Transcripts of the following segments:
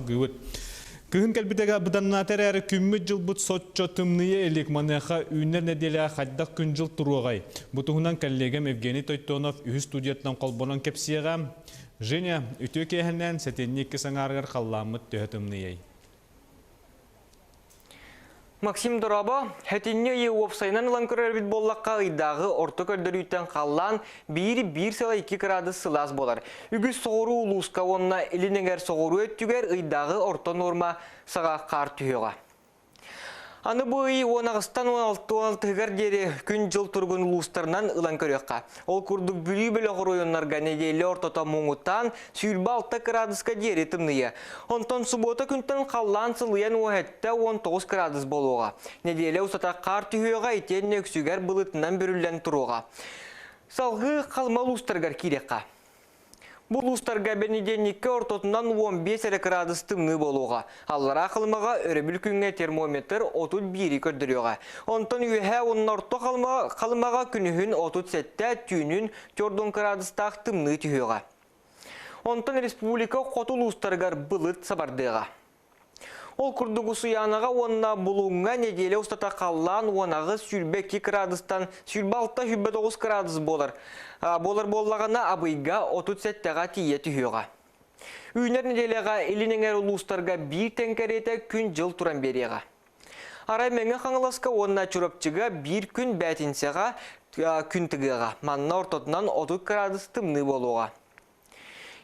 Салгыыбыт. Кыһын кэлбитэгэ быданнаата эрээри күммүт-дьылбыт соччо тымныйа илик. Маныаха үүнэр нэдиэлэҕэ хайдах күн-дьыл туруоҕай? Бу туһунан коллегам Евгений Тойтонов үһүс студияттан холбонон кэпсиэҕэ. Женя, үтүө киэһэнэн сэтинньи иккис аҥаарыгар халлааммыт төһө тымныйай? Максим дорообо, сэтинньи ыйы уопсайынан ылан көрөр эбит буоллахха, ыйдааҕы орто көрдөрүүттэн халлаан биир-биир сыла 2 кыраадыс сылаас буолар. Үгүс соҕуруу улууска уонна илин эҥэр соҕуруу өттүгэр ыйдааҕы орто нуорма саҕа хаар түһүөҕэ. Аны бу ый 18-тан 16-16-тыгар диэри күн-дьыл туругун улуустарынан ылан көрүөххэ. Ол курдук Бүлүү бөлөх оройуоннарга нэдиэлэ ортото муҥутаан 26 кыраадыска диэри тымныйа. Онтон субуота күнтэн халлаан сылыйан уоһэттэ 19 кыраадыс буолуоҕа. Нэдиэлэ устата хаар түһүөҕэ итиэннэ үксүгэр былытынан бүрүллэн туруоҕа. Салгыы Халыма улуустарыгар киириэххэ. Бу улуустарга бэнидиэнньиккэ ортотунан 15 эрэ кыраадыс тымныы буолуоҕа. Аллараа Халымаҕа өрөбүл күҥҥэ термометр 31-и көрдөрүөҕэ. Онтон үөһээ уонна орто Халымаҕа күнүһүн 37, түүнүн 40 кыраадыстаах тымныы түһүөҕэ. Онтон республика хоту улуустарыгар былыт сабардыаҕа. Ол курдук Усуйаанаҕа уонна Булуҥҥа нэдиэлэ устата халлаан 18-22 кыраадыстан 26-29 кыраадыс буолар. Буолар буоллаҕына, Абыйга 37-ҕэ тиийэ түһүөҕэ. Үүнэр нэдиэлэҕэ Илин эҥэр улуустарга биир тэҥ кэриэтэ күн-дьыл туран биэриэҕэ. Арай Мэҥэ Хаҥаласка уонна Чурапчыга биир күн бээтинсэҕэ күн тыгыаҕа. Манна ортотунан 30 кыраадыс тымныы буолуоҕа.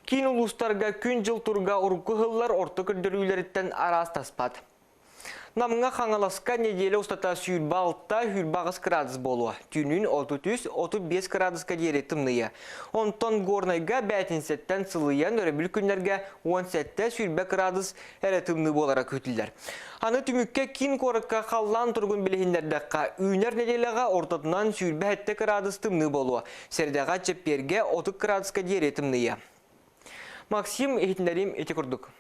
Киин улуустарга күн-дьыл турга урукку ыһыллар орто көрдөрүүлэриттэн араастаспат. Намҥа Хаҥаласка нэдиэлэ устата 26-28 кыраадыс буолуо. Түүнүн 33-35 кыраадыска диэри тымныйа. Онтон Горнайга бээтинсэттэн сылыйан өрөбүл күннэргэ 17-20 кыраадыс эрэ тымныы буолара күүтүллэр. Аны түмүккэ киин куоракка халлаан туругун билиһиннэрдэххэ, үүнэр нэдиэлэҕэ ортотунан 27 кыраадыс тымныы буолуо. Сэрдэҕэ чэппиэргэ 30 кыраадыска диэри тымныйа. Максим иһитиннэриим ити курдук.